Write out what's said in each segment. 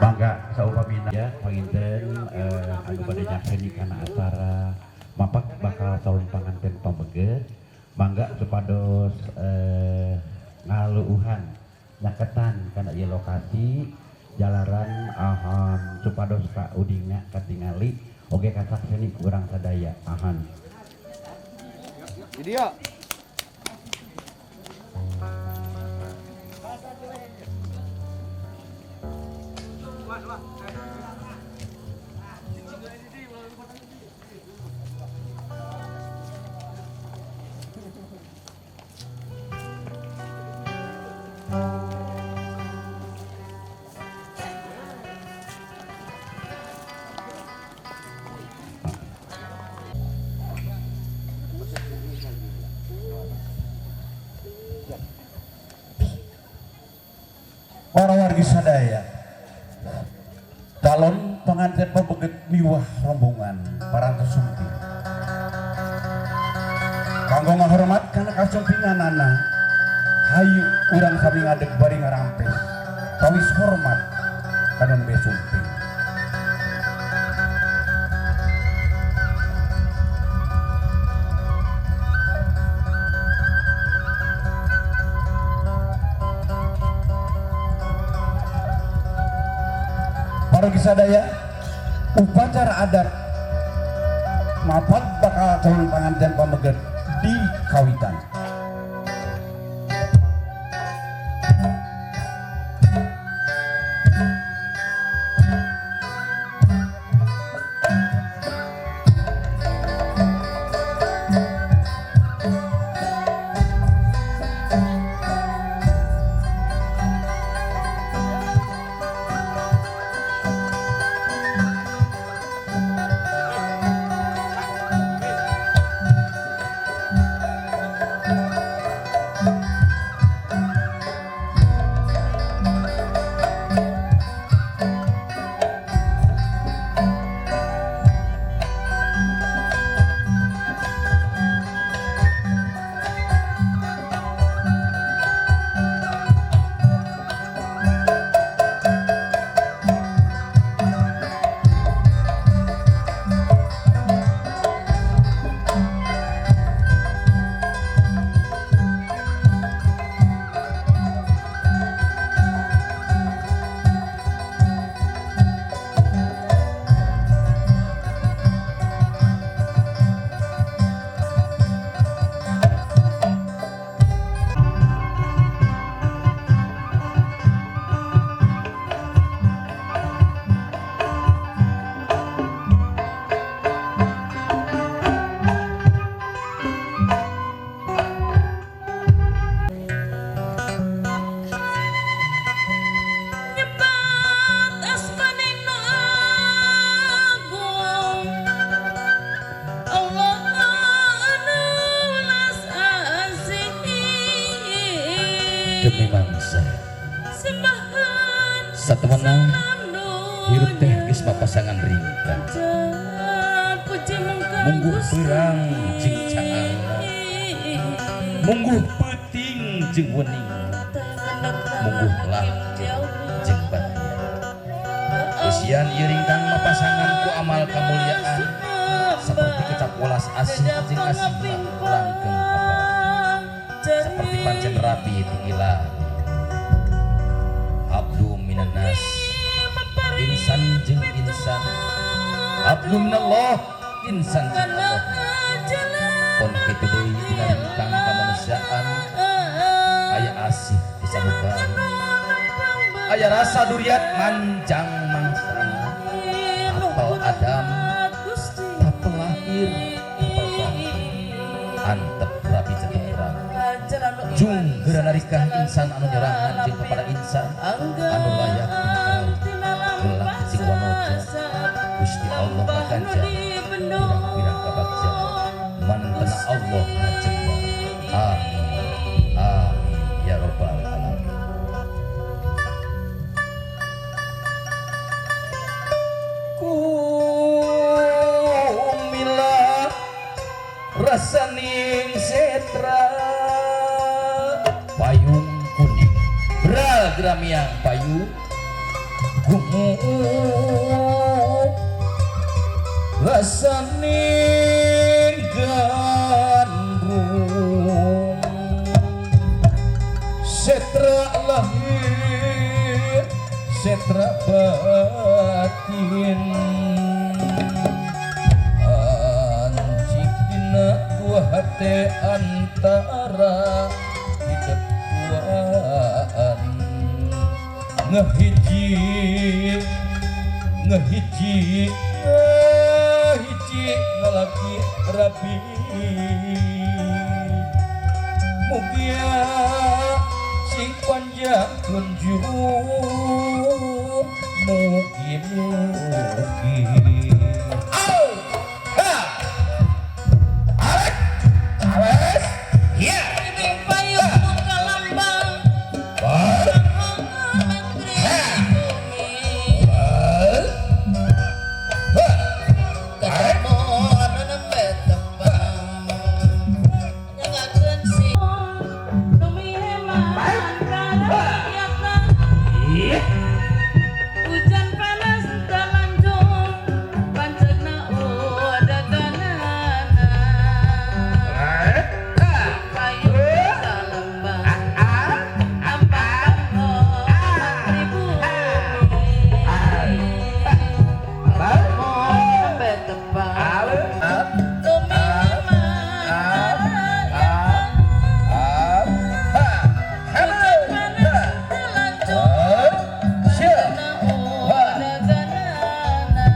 Mangga saupamina ya panginten anu bade nyakseni kana acara mapak bakal calon panganten pameget mangga supados ngaluuhan nyaketan kana ieu lokasi jalaran ahan supados ka udinga katingali oge kasakseni ku urang sadaya ahan. Jadi ya. Para wargi sadaya, calon pengantin pameget miwah rombongan parantos sumping. Kanggo ngahormat kana kasumpinganana, hayu urang sami ngadeg bari ngarampes, tawis hormat kanon be sumping. Sadaya upacara adat mapak bakal calon pengantin pameget di kawitan. Demi mangsa satemena hirup teh geus papasangan ringkah mungguh perang jeung caangna mungguh peuting jeung wening mungguh langit jeung batin eusian ieu ringkang mapasangan ku amal kamuliaan seperti kecap welas asih jeung asih langgeng abadi seperti pancen rapi tinggi abdu minan nas insan jeung insan abdu minallah insan jeung Allah pon kitu deui dina ringkang kamanusiaan aya asih disabukaan aya rasa duriat manjang mangsana apel Adam tapel lahir tapel batin antep rapi jetuprang jung geura narikah insan anu nyerangan jeung kepada insan anu layak gelak cicing wanoja Gusti Allah ngaganjar pirang-pirang kabakjan mantena Allah ngajembar. Amin amin ya robbal alamin. Kumila rasaning setra payung kuning bral gramiang payung Gumuk rasaning gandrung setra lahir setra batin anjing dina dua hate antara ditetuaan ngehiji ngehiji ngehiji ngalaki rapi mugia sing panjang kunjung mugi mugi au ha arek awes iya Payung muka lambang menteri bumi ketemuan nembe tepang nyangakeun si numi heman karakyatna hujan panas talanjung pancegna udaganana payung muka lambang ampak menteri bumi ketemuan nembe tepang numi heman karakyatna hujan panas talanjung pancegna udaganana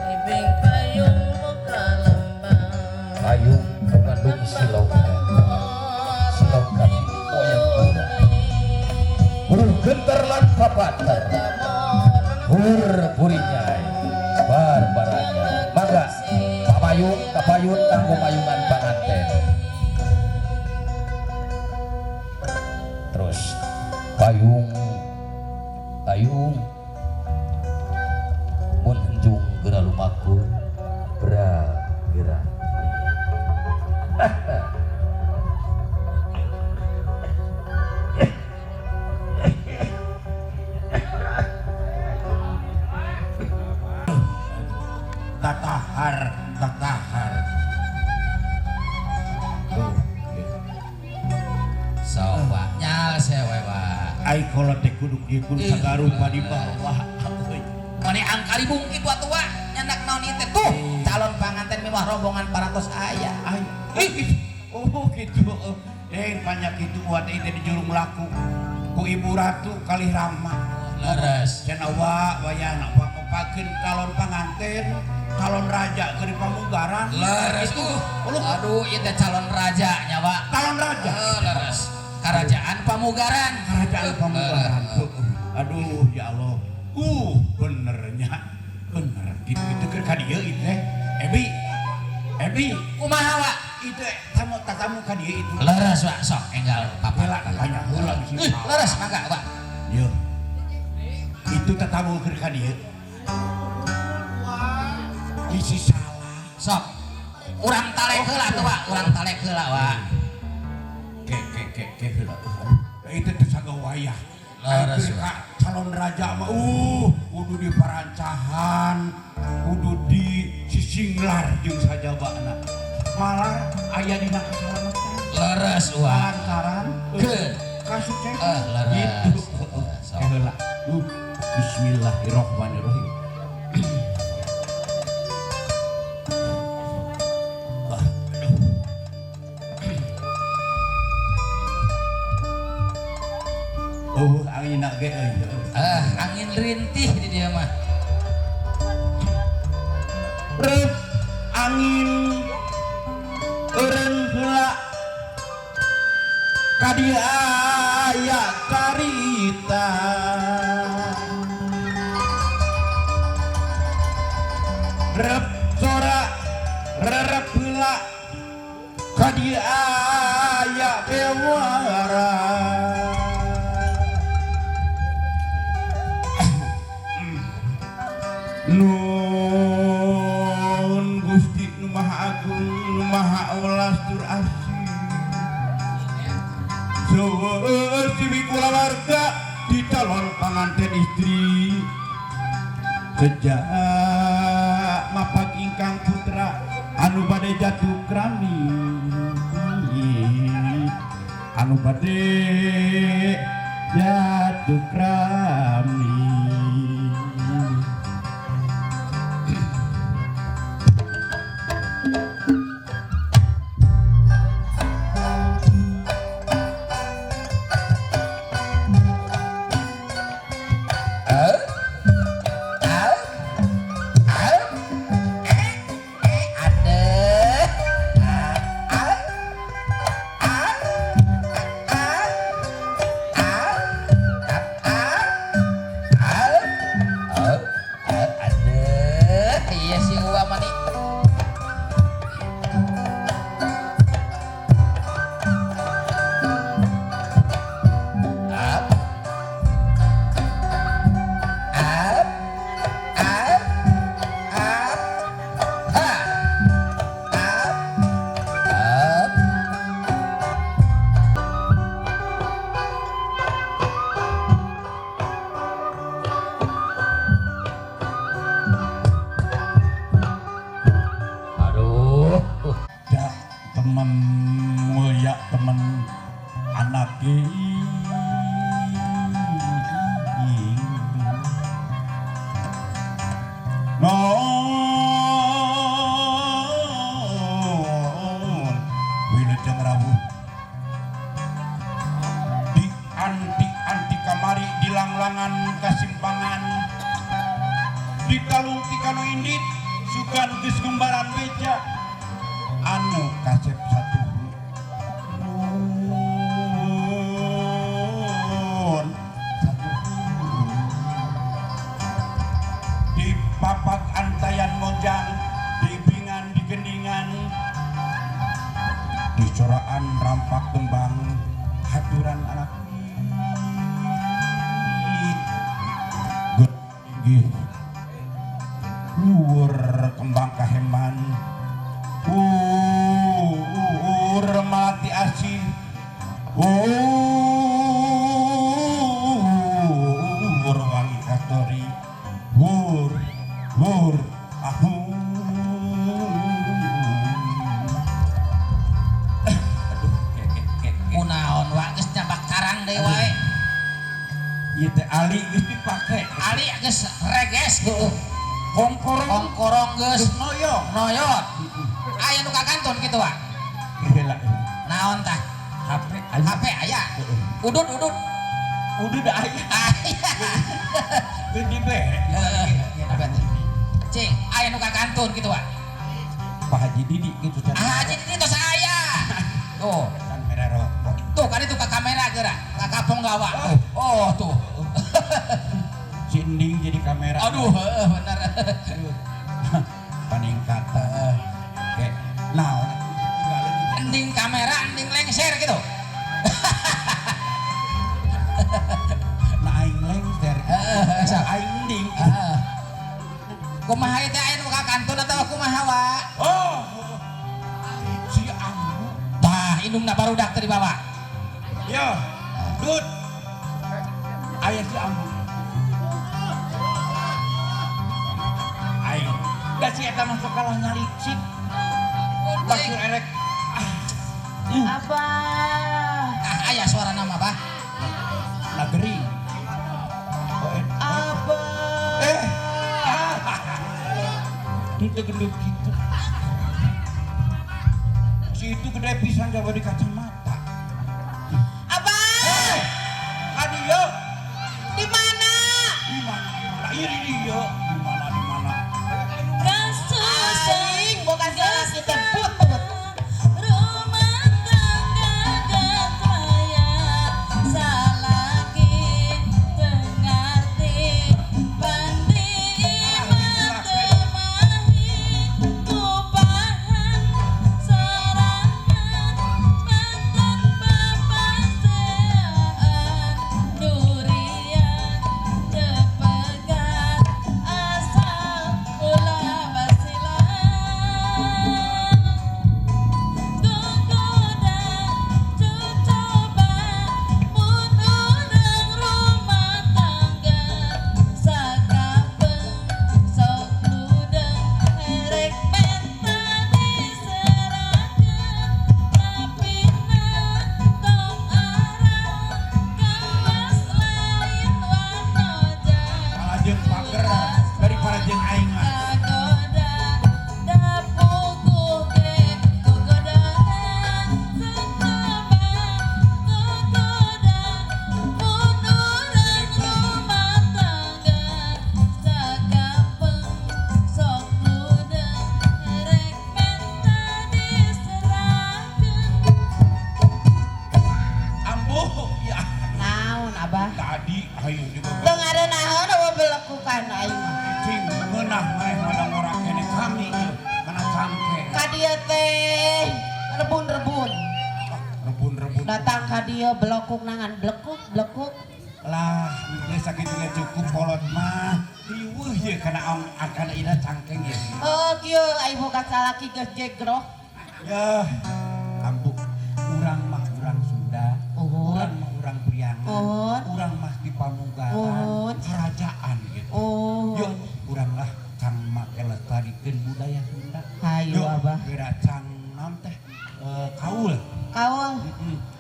ibing payung muka lambang Payung mengandung siloka siloka moyang pura huruf gentar lan papatar hur burinyai barbaranya mangga papayung kapayun kanggo payungan panganten terus payung payung mun henjung geura lumaku bra geura. Tatahar, tatahar. Tuh, Sok wa nyal sewe wa. Ai kolot teh kudu kieu kudu sagarupa di bawah. Euy. Mane angkalibung kitu atuh wa nyandak naon ieu teh tuh calon panganten mewah rombongan parantos aya. Ai, gitu. Oh gitu. Eh banyak itu buat teh di jurung laku. Ku Ibu Ratu kalih Rama. Leres. Cenah wa wayahna wa pakeun calon panganten, calon raja keur di Pamugaran. Leres tuh. Aduh ieu teh calon raja nya wa. Calon raja. Leres. Kerajaan Pamugaran. Kerajaan Pamugaran. Aduh ya Allah. Benernya. Bener gitu itu keur ka dieu ieu teh. Ebi. Ebi, Kumaha wa? itu tamu tamu ka dieu itu. Leres wa sok enggal papa. Heula tanya heula bisi. Leres mangga wa. Yo. Itu tetamu keur ka dieu. Bisi salah. Sok. Urang talek heula atuh wa, urang talek heula wa. Ke ke ke ke heula. Itu teh sagawayah. Leres, Keur ka calon raja mah kudu di parancahan, kudu di sisinglar jeung sajabana. Malah aya dina kasalamatan. Leres wa. Lantaran Ke. kasuksesan. Leres. Gitu. Sok. Ke heula. Bismillahirrahmanirrahim. Ah, aduh. Oh, angin nak ge euy. Angin rintih di dia mah. Reup angin eureun heula ka dieu aya carita. Reup sora rerep heula ka dieu aya bewara. Nun Gusti nu Maha Agung nu Maha Welas tur Asih. Seueur siwi kulawarga Calon panganten istri sejak mapag ingkang putra anu bade jatuh krami anu bade jatuh krami. Hayu juga. Teu ngarenaheun eueuh belekukan aing mah. Cing ngeunah maneh mah ngora keneh kami ieu kana cangkeng. Ka dieu teh rebun-rebun. Rebun-rebun. Datang ka dieu belekuk nangan blekuk blekuk. Lah, geus sakitu ge cukup kolot mah. Riweuh ye kana ong kana ina cangkeng ye. Oh kieu ai boga salaki geus jegroh. Yah, ambu urang mah urang Sunda, Uhun. urang mah urang Priangan, Uhun. urang mah di Pamugaran, Uhun. kerajaan gitu. Oh. Yuk, urang lah cang make lestarikeun budaya Sunda. Hayu, Yuk, Abah. Geura cang naon teh kaul. Kaul.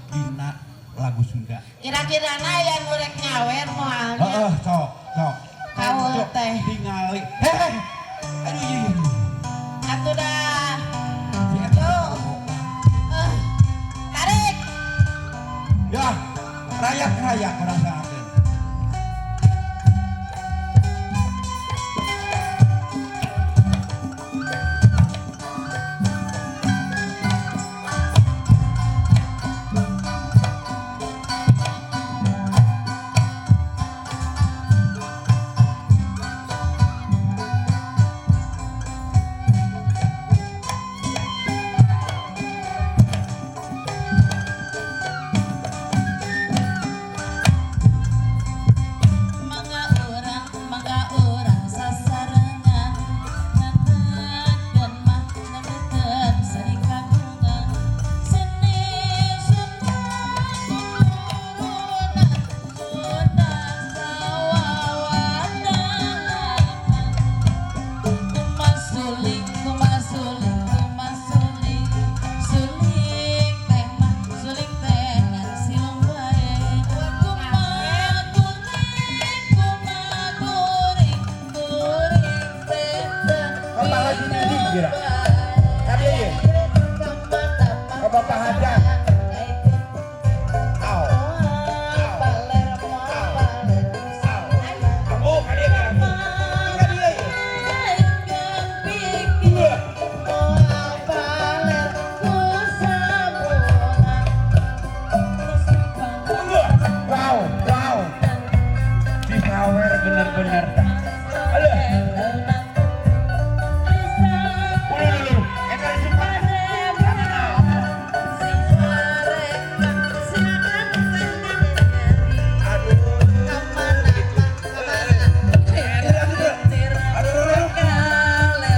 Dina lagu Sunda. Kira-kira na aya nu rek nyawer moalnya. Heeh, sok, sok. Kaul Sok, teh. Tingali. Heh. Aduh, iya, iya. Atuh dah. Si eta. Yuk. Tarik. Ya, rayak-rayak urang sanakeun. Mangga urang sasarengan ngantekeun mah nembekeun seni kagungan seni Sunda turunan Sunda sawawadalapan kumasuling kumasuling kumasuling suling teh mah suling teh ngan silong bae kumaha kuring kumaha kuring teh Bapak Haji Nadi kira. Kadi ieu. Ka Bapak Hajat. Au. Ambu ka dieu ka ambu. Ka dieu ieu. Wow, wow. Disawer bener-bener tah. Aduh. Ulu, ulu, ulu. Eta disumpah. Aduh. Aduh, aduh, aduh.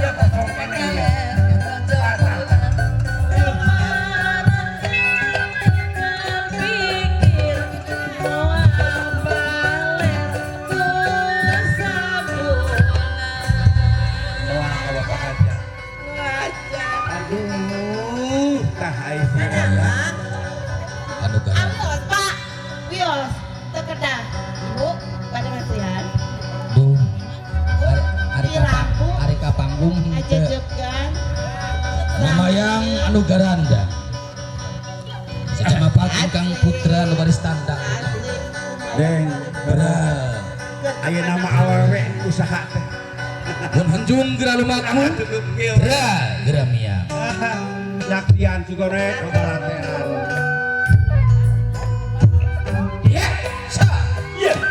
Ya, kosong keneh ieu. Moal ka Bapak Hajat. Aduh, tah ai si eta. Anu gara. Wios, Pak. Wios, teu kedah. Ibu, pada masihan. Duh. Ari ka ari ka panggung henteu. Ajejegan. Mamayang anu garanda. Secamapal ingkang putra nu baris tandang. Deng, Bra. aya nama awewe usaha teh. Mun henjung geura lumaku. Cukup kieu. Bra geura miang. Nyaksian sugore babalatean. Ya, sa. Iya. Aduh.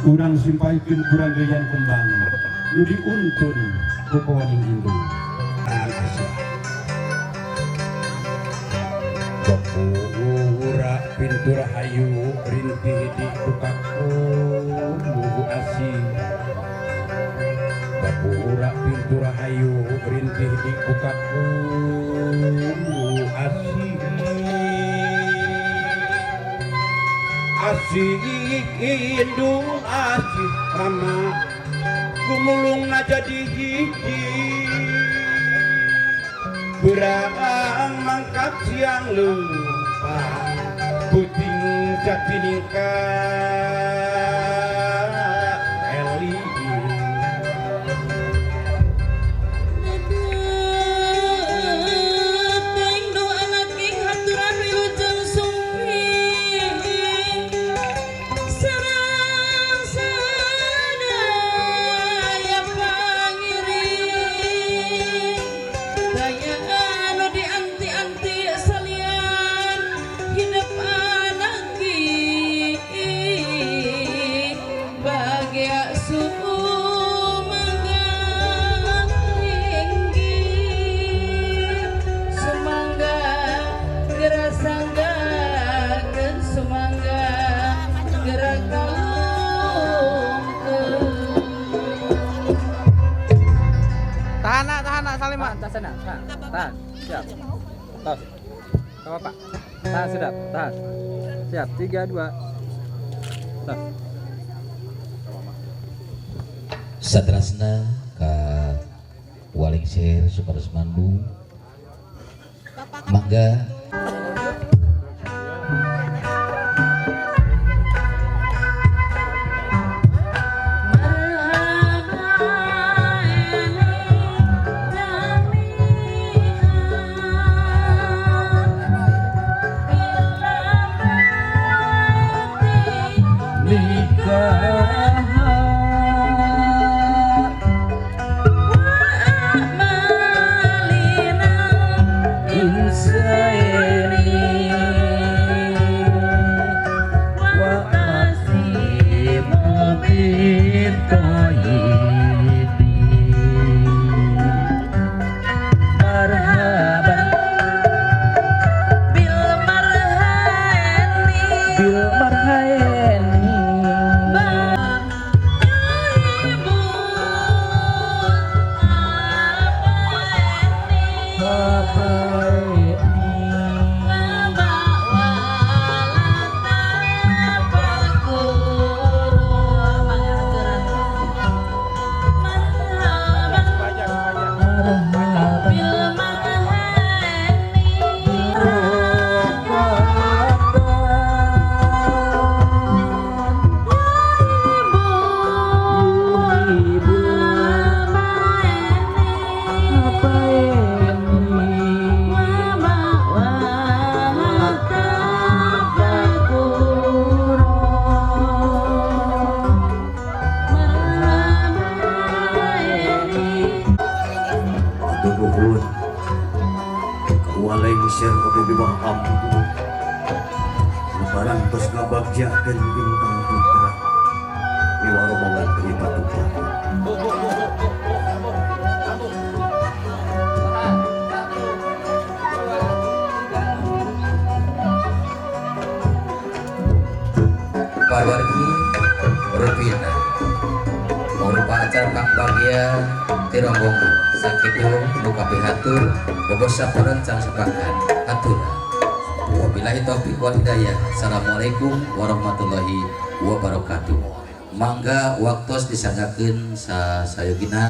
Urang simpaikeun kurang geuyan kembang nu diuntun ku kawaning indung. Bapura pintu rahayu rintih di bukaku munggu asih. Bapura pintu rahayu rintih di bukaku munggu asih. Asih indung asih rama gumulungna jadi hiji. Berang mangkat siang lupa puting jati ningka eli. Tahan, siap. Tos. Sama Pak. Tahan sedap, tahan. Siap, 3, 2. Tos. Satrasna ka Walingsir supados Mandu. Mangga. Parwargi rupina mangrupa acara kang bagya ti rombongan sakitu nu kapihatur bobosa can sepakat hatura. Wabillahi taufiq wal hidayah. Assalamualaikum warahmatullahi wabarakatuh. Mangga waktos disanggakeun sasayogina.